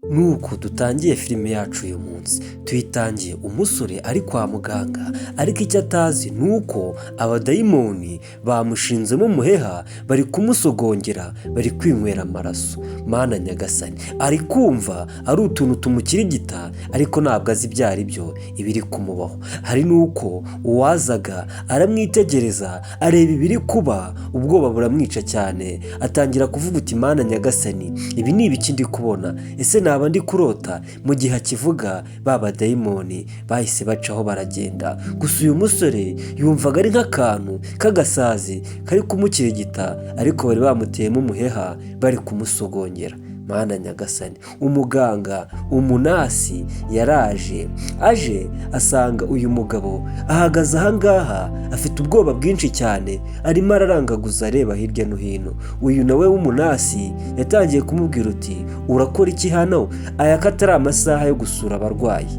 Nuko dutangiye filime yacu uyu munsi, tuyitangiye umusore ari kwa muganga, ariko icyo atazi ni uko abadayimoni bamushinzemo umuheha, bari kumusogongera, bari kwinywera amaraso. Mana nyagasani, ari kumva ari utuntu tumukirigita, ariko ntabwo azi ibyo ari byo ibiri kumubaho. Hari n'uko uwazaga aramwitegereza, areba ibiri kuba, ubwoba buramwica cyane, atangira kuvuga uti: "Mana nyagasani, ibi ni ibiki ndi kubona? Ese naba ndi kurota?" Mu gihe akivuga, ba badayimoni bahise bacaho baragenda. Gusa uyu musore yumvaga ari nk'akantu k'agasazi kari kumukirigita, ariko bari bamuteyemo umuheha, bari kumusogongera. Mana nyagasani, umuganga umunasi yaraje, aje asanga uyu mugabo ahagaze ahangaha, afite ubwoba bwinshi cyane, arimo ararangaguza areba hirya no hino. Uyu nawe w'umunasi yatangiye kumubwira uti: "Urakora iki hano? Aya ko atari amasaha yo gusura abarwayi?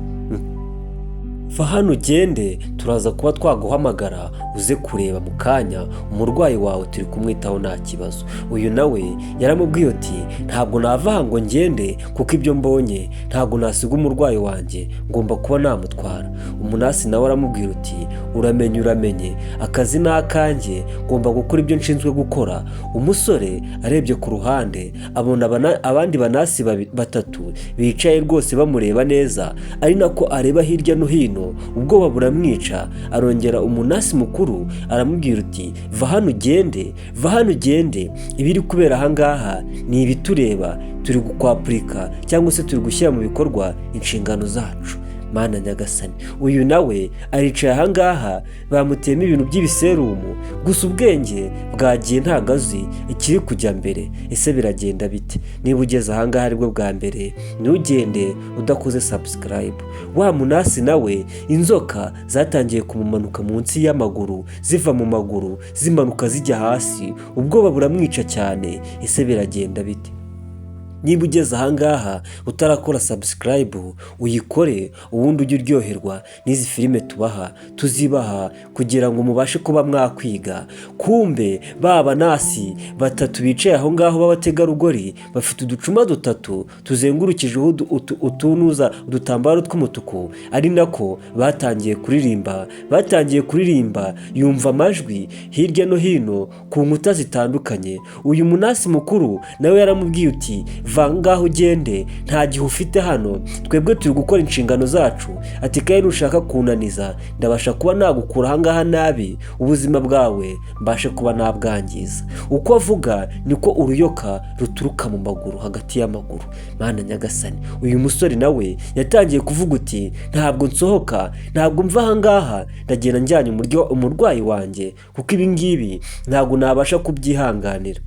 Va hano ugende, turaza kuba twaguhamagara uze kureba mu kanya, umurwayi wawe turi kumwitaho, nta kibazo." Uyu nawe yaramubwiye uti: "Ntabwo nava aha ngo ngende, kuko ibyo mbonye ntabwo nasiga umurwayi wanjye, ngomba kuba namutwara." Umunasi nawe aramubwira uti: "Uramenye, uramenye, akazi ni akanjye, ngomba gukora ibyo nshinzwe gukora." Umusore arebye ku ruhande abona abandi banasi batatu bicaye rwose bamureba neza, ari nako areba hirya no hino, ubwoba buramwica. Arongera umunasi mukuru aramubwira uti: "Va hano ugende, va hano ugende, ibiri kubera ahangaha ni ibitureba, turi gukwapurika cyangwa se turi gushyira mu bikorwa inshingano zacu." Mana nyagasani, uyu nawe aricaye ahangaha, bamuteyemo ibintu by'ibiserumu, gusa ubwenge bwagiye, ntabwo azi ikiri kujya mbere. Ese biragenda bite? Niba ugeze ahangaha aribwo bwa mbere, ntugende udakoze subscribe. Wa munasi nawe inzoka zatangiye kumumanuka munsi y'amaguru, ziva mu maguru zimanuka zijya hasi, ubwoba buramwica cyane. Ese biragenda bite? Niba ugeze ahangaha utarakora subscribe, uyikore, ubundi ujye uryoherwa n'izi filime tubaha. Tuzibaha kugira ngo mubashe kuba mwakwiga. Kumbe ba banasi batatu bicaye aho ngaho b'abategarugori bafite uducuma dutatu tuzengurukijeho utunuza udutambaro tw'umutuku, ari nako batangiye kuririmba. Batangiye kuririmba, yumva amajwi hirya no hino ku nkuta zitandukanye. Uyu munasi mukuru nawe yaramubwiye uti: "Va ngaho ugende, nta gihe ufite hano, twebwe turi gukora inshingano zacu." Ati: "Kandi nushaka kunaniza, ndabasha kuba nagukura ahangaha nabi, ubuzima bwawe mbashe kuba nabwangiza." Uko avuga niko uruyoka ruturuka mu maguru, hagati y'amaguru. Mana nyagasani, uyu musore nawe yatangiye kuvuga uti: "Ntabwo nsohoka, ntabwo mva ahangaha, ndagenda njyanye umurwayi wanjye, kuko ibi ngibi ntabwo nabasha kubyihanganira."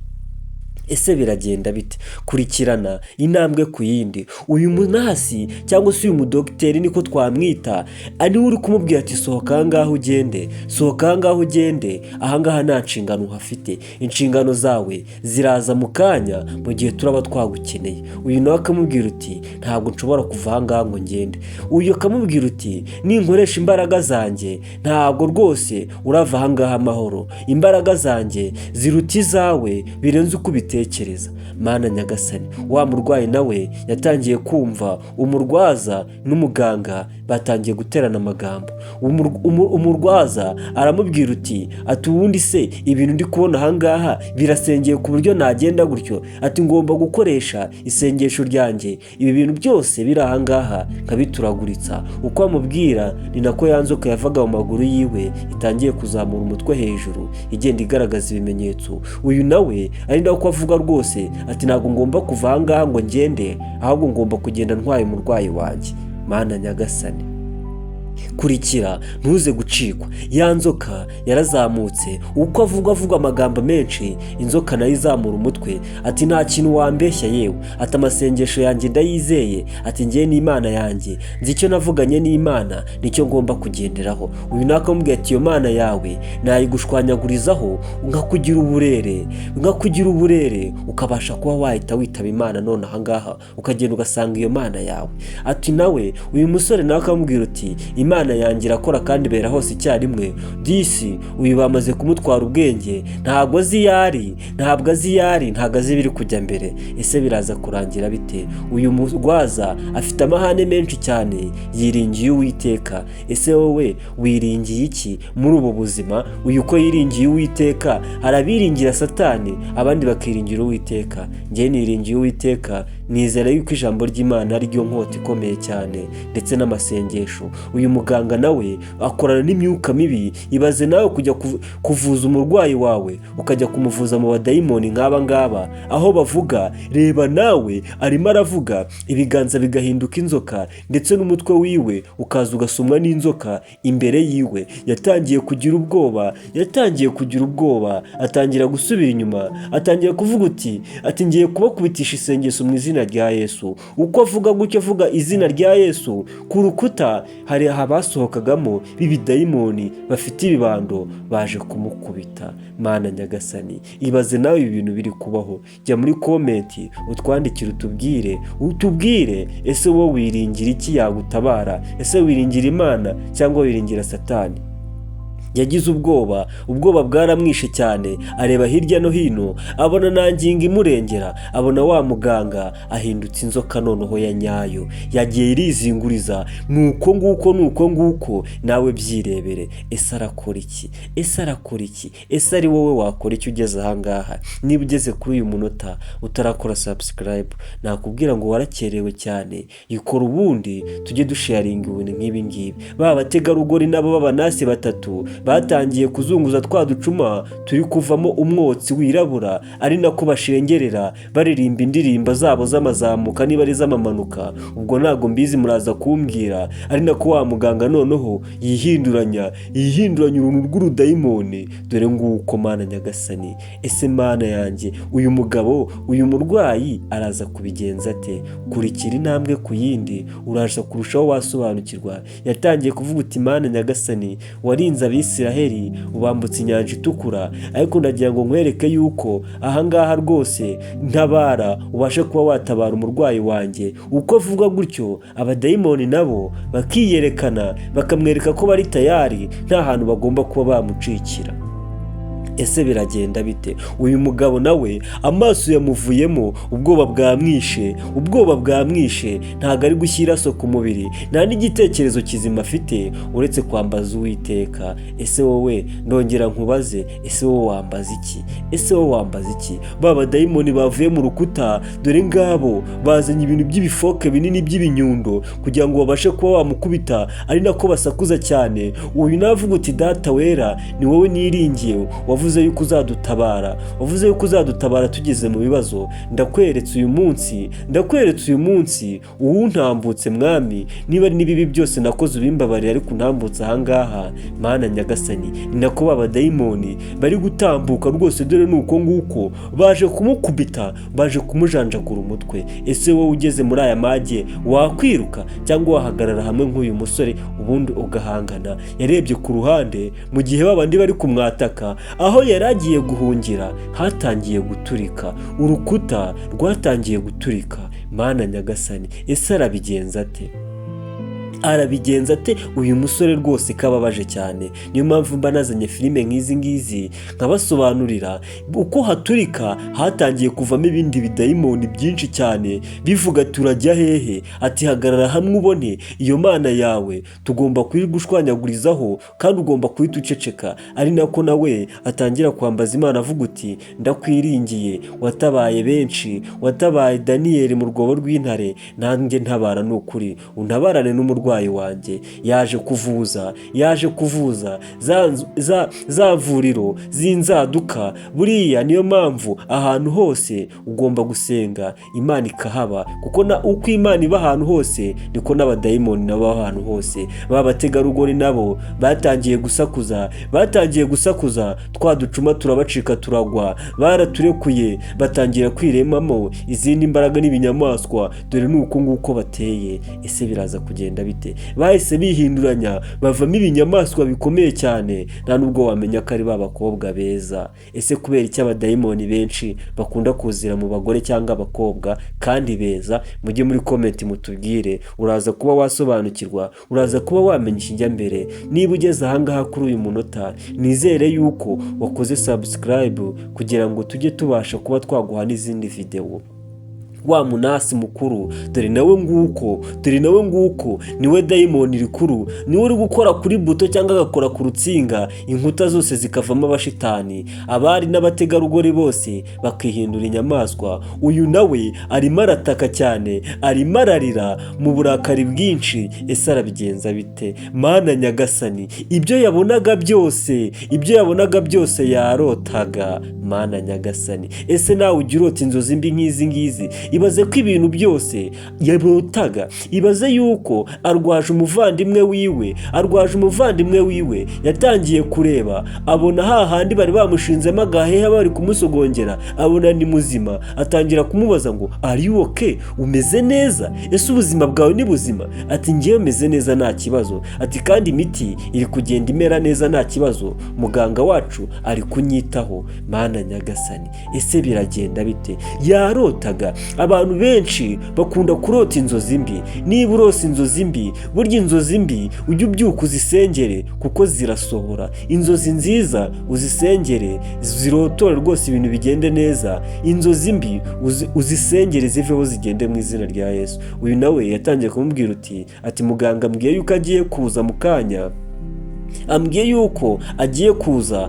Ese biragenda bite? Kurikirana intambwe ku yindi. Uyu munasi cyangwa se uyu mudogiteri niko twamwita, niwe uri kumubwira ati: "Sohoka ahangaha ugende, sohoka ahangaha ugende, ahangaha nta nshingano uhafite, inshingano zawe ziraza mu kanya mu gihe turaba twagukeneye." Uyu nawe akamubwira uti: "Ntabwo nshobora kuva ahangaha ngo ngende." Uyu akamubwira uti: "Ninkoresha imbaraga zanjye, ntabwo rwose urava ahangaha amahoro, imbaraga zanjye ziruta izawe birenze uko ubitekereza." Mana nyagasani, wa murwayi nawe yatangiye kumva umurwaza n'umuganga batangiye guterana amagambo. Umurwaza aramubwira uti, ati: "Ubundi se ibintu ndi kubona ahangaha birasengeye ku buryo nagenda gutyo?" Ati: "Ngomba gukoresha isengesho ryanjye, ibi bintu byose biri ahangaha nkabituraguritsa." Uko amubwira ni nako ya nzoka yavaga mu maguru yiwe itangiye kuzamura umutwe hejuru, igenda igaragaza ibimenyetso. Uyu nawe ari nako avuga rwose, ati: "Ntabwo ngomba kuva ahangaha ngo ngende, ahubwo ngomba kugenda ntwaye umurwayi wanjye." Mana nyagasani, kurikira ntuze gucikwa. Ya nzoka yarazamutse, uko avuga avuga amagambo menshi, inzoka nayo izamura umutwe, ati: "Nta kintu wambeshya yewe." Ati: "Amasengesho yanjye ndayizeye." Ati: "Ngewe n'Imana yanjye nzi icyo navuganye n'Imana, nicyo ngomba kugenderaho." Uyu nawe akamubwira ati: "Iyo Mana yawe nayigushwanyagurizaho, nkakugira uburere, nkakugira uburere, ukabasha kuba wahita witaba Imana none ahangaha, ukagenda ugasanga iyo Mana yawe." Ati nawe, uyu musore nawe akamubwira uti: "Imana yanjye ntabwo Imana yanjye irakora kandi ibera hose icyarimwe. Disi uyu bamaze kumutwara ubwenge, ntabwo azi iyo ari, ntabwo azi iyo ari, ntabwo azi ibiri kujya mbere. Ese biraza kurangira bite? Uyu murwaza afite amahane menshi cyane, yiringiye Uwiteka. Ese wowe wiringiye iki muri ubu buzima? Uyu uko yiringiye Uwiteka, hari abiringira Satani, abandi bakiringira Uwiteka. Njye niringiye Uwiteka, nizera yuko ijambo ry'Imana ari ryo nkota ikomeye cyane, ndetse n'amasengesho. Uyu muganga nawe akorana n'imyuka mibi. Ibaze nawe kujya kuvuza umurwayi wawe, ukajya kumuvuza mu badayimoni nk'aba ngaba, aho bavuga. Reba nawe arimo aravuga, ibiganza bigahinduka inzoka, ndetse n'umutwe wiwe ukaza ugasumwa n'inzoka imbere yiwe. Yatangiye kugira ubwoba, yatangiye kugira ubwoba, atangira gusubira inyuma, atangira kuvuga uti ati: "Ngiye kubakubitisha isengesho mu izina rya Yesu." Uko avuga gutyo, avuga izina rya Yesu, ku rukuta hari abasohokagamo b'ibidayimoni bafite ibibando, baje kumukubita. Mana nyagasani, ibaze nawe ibi bintu biri kubaho. Jya muri comment utwandikire, utubwire, utubwire: ese wowe wiringira iki yagutabara? Ese wiringira Imana cyangwa wiringira Satani? Yagize ubwoba, ubwoba bwaramwishe cyane. Areba hirya no hino, abona nta ngingo imurengera, abona wa muganga ahindutse inzoka noneho ya nyayo, yagiye irizinguriza. Ni uko nguko, ni uko nguko, nawe byirebere. Ese arakora iki? Ese arakora iki? Ese ari wowe wakora iki ugeze ahangaha? Niba ugeze kuri uyu munota utarakora subscribe, nakubwira ngo warakerewe cyane. Ikora, ubundi tujye dusharinga ibintu nk'ibi ngibi. Ba bategarugori nabo b'abanasi batatu batangiye kuzunguza twa ducuma turi kuvamo umwotsi wirabura, ari nako bashengerera baririmba indirimbo zabo z'amazamuka, niba ari iz'amamanuka, ubwo ntabwo mbizi, muraza kumbwira. Ari nako wa muganga noneho yihinduranya, yihinduranya uruntu rw'urudayimoni. Dore nguko. Mana nyagasani, ese Mana yanjye, uyu mugabo, uyu murwayi araza kubigenza ate? Kurikira intambwe ku yindi, uraza kurushaho wasobanukirwa. Yatangiye kuvuga uti: "Mana nyagasani, warinze Abisiraheli ubambutse Inyanja Itukura, ariko ndagira ngo nkwereke yuko ahangaha rwose ntabara, ubashe kuba watabara umurwayi wanjye." Uko avuga gutyo, abadayimoni nabo bakiyerekana, bakamwereka ko bari tayari, nta hantu bagomba kuba bamucikira. Ese biragenda bite? Uyu mugabo nawe amaso yamuvuyemo, ubwoba bwamwishe, ubwoba bwamwishe. Ntabwo ari gushyira so ku mubiri, nta n'igitekerezo kizima afite uretse kwambaza Uwiteka. Ese wowe, ndongera nkubaze, ese wowe wambaza iki? Ese wowe wambaza iki? Ba badayimoni bavuye mu rukuta, dore ngabo bazanye ibintu by'ibifoke binini by'ibinyundo kugira ngo babashe kuba bamukubita, ari nako basakuza cyane. Uyu navuga uti: "Data wera, ni wowe niringiye, wavuze yuko uzadutabara, wavuze yuko uzadutabara tugeze mu bibazo. Ndakweretse uyu munsi, ndakweretse uyu munsi uwuntambutse. Mwami, niba ari n'ibibi byose nakoze ubimbabarire, ariko untambutse ahangaha, Mana nyagasani." Ni nako ba badayimoni bari gutambuka rwose. Dore ni uko nguko baje kumukubita, baje kumujanjagura umutwe. Ese wowe ugeze muri aya mage, wakwiruka cyangwa wahagarara hamwe nk'uyu musore, ubundi ugahangana? Yarebye ku ruhande mu gihe babandi bari kumwataka, aho yari agiye guhungira hatangiye guturika, urukuta rwatangiye guturika. Mana nyagasani, ese arabigenza ate? Arabigenza ate uyu musore rwose kababaje cyane? Niyo mpamvu mba nazanye filime nk'izi ngizi nkabasobanurira. Uko haturika, hatangiye kuvamo ibindi bidayimoni byinshi cyane, bivuga: "Turajya hehe?" Ati: "Hagarara hamwe ubone iyo mana yawe, tugomba kuyigushwanyagurizaho kandi ugomba guhita uceceka." Ari nako nawe atangira kwambaza Imana, avuga uti: "Ndakwiringiye, watabaye benshi, watabaye Daniyeli mu rwobo rw'intare, nanjye ntabara, ni ukuri untabarane n'umurwayi wanjye." Yaje kuvuza, yaje kuvuza za vuriro z'inzaduka. Buriya niyo mpamvu ahantu hose ugomba gusenga Imana ikahaba, kuko na uko Imana iba ahantu hose, niko n'abadayimoni nabo baba ahantu hose. Ba bategarugori nabo batangiye gusakuza, batangiye gusakuza, twa ducuma turabacika turagwa, baraturekuye, batangira kwiremamo izindi mbaraga n'ibinyamaswa. Dore ni uko nguko bateye. Ese biraza kugenda bite? bite? Bahise bihinduranya, bavamo ibinyamaswa bikomeye cyane, nta nubwo wamenya ko ari ba bakobwa beza. Ese kubera iki abadayimoni benshi bakunda kuzira mu bagore cyangwa abakobwa kandi beza? Mujye muri comment mutubwire, uraza kuba wasobanukirwa, uraza kuba wamenya ikijya mbere. Niba ugeze ahangaha kuri uyu munota, nizere yuko wakoze subscribe kugira ngo tujye tubasha kuba twaguha n'izindi videwo. Wa munasi mukuru, dore nawe nguko, dore nawe nguko, niwe dayimoni rikuru, niwe uri gukora kuri buto cyangwa agakora ku rutsinga, inkuta zose zikavamo abashitani, abari n'abategarugori bose bakihindura inyamaswa. Uyu nawe arimo arataka cyane, arimo ararira mu burakari bwinshi. Ese arabigenza bite? Mana nyagasani, ibyo yabonaga byose, ibyo yabonaga byose yarotaga. Mana nyagasani, ese nawe ujya urota inzozi mbi nk'izi ngizi? Ibaze ko ibintu byose yarotaga, ibaze yuko arwaje umuvandimwe wiwe, arwaje umuvandimwe wiwe. Yatangiye kureba, abona hahandi bari bamushinzemo agaheha, bari kumusogongera, abona ni muzima. Atangira kumubaza ngo: "Are okay? Umeze neza? Ese ubuzima bwawe ni buzima?" Ati: "Ngewe meze neza, nta kibazo." Ati: "Kandi imiti iri kugenda imera neza, nta kibazo, muganga wacu ari kunyitaho." Mana nyagasani, ese biragenda bite? Yarotaga. Abantu benshi bakunda kurota inzozi mbi. Niba urose inzozi mbi, burya inzozi mbi ujye ubyuka uzisengere kuko zirasohora. Inzozi nziza uzisengere zirotore rwose, ibintu bigende neza. Inzozi mbi uzisengere ziveho zigende mu izina rya Yesu. Uyu nawe yatangiye kumubwira uti, ati: "Muganga ambwiye yuko agiye kuza mu kanya, ambwiye yuko agiye kuza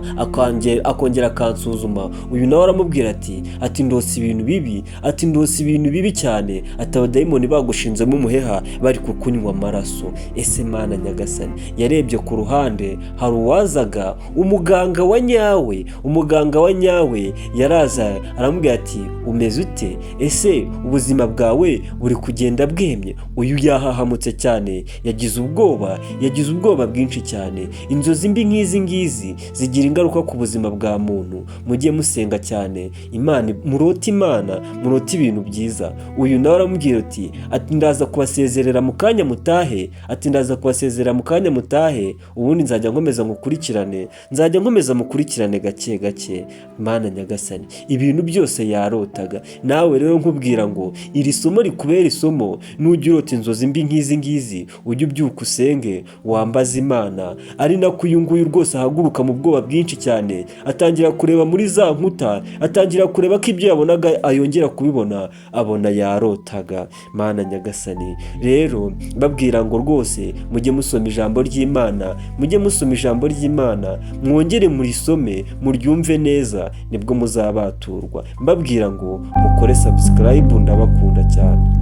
akongera akansuzuma." Uyu nawe aramubwira ati: "Ndose ibintu bibi," ati: "Ndose ibintu bibi cyane," ati: "Abadayimoni bagushinzemo umuheha, bari kukunywa amaraso." Ese Mana nyagasani, yarebye ku ruhande, hari uwazaga, umuganga wa nyawe. Umuganga wa nyawe yaraza, aramubwira ati: "Umeze ute? Ese ubuzima bwawe buri kugenda bwemye?" Uyu yahahamutse cyane, yagize ubwoba, yagize ubwoba bwinshi cyane. Inzozi mbi nk'izi ngizi zigira ingaruka ku buzima bwa muntu. Mujye musenga cyane Imana, murote Imana, murote ibintu byiza. Uyu nawe aramubwira ati: "Ndaza kubasezerera mu kanya mutahe," ati: "Ndaza kubasezerera mu kanya mutahe, ubundi nzajya nkomeza ngukurikirane, nzajya nkomeza mukurikirane gake gake." Mana nyagasani, ibintu byose yarotaga. Nawe rero nkubwira ngo iri somo rikubera isomo. Nujya urota inzozi mbi nk'izi ngizi, ujye ubyuka usenge, wambaze Imana. Ari nako uyu nguyu rwose ahaguruka mu bwoba bwinshi cyane, atangira kureba muri za nkuta, atangira kureba ko ibyo yabonaga ayongera kubibona, abona yarotaga. Mana nyagasani, rero babwira ngo rwose mujye musoma ijambo ry'Imana, mujye musoma ijambo ry'Imana, mwongere murisome, muryumve neza, nibwo muzabaturwa. Mbabwira ngo mukore subscribe, ndabakunda cyane.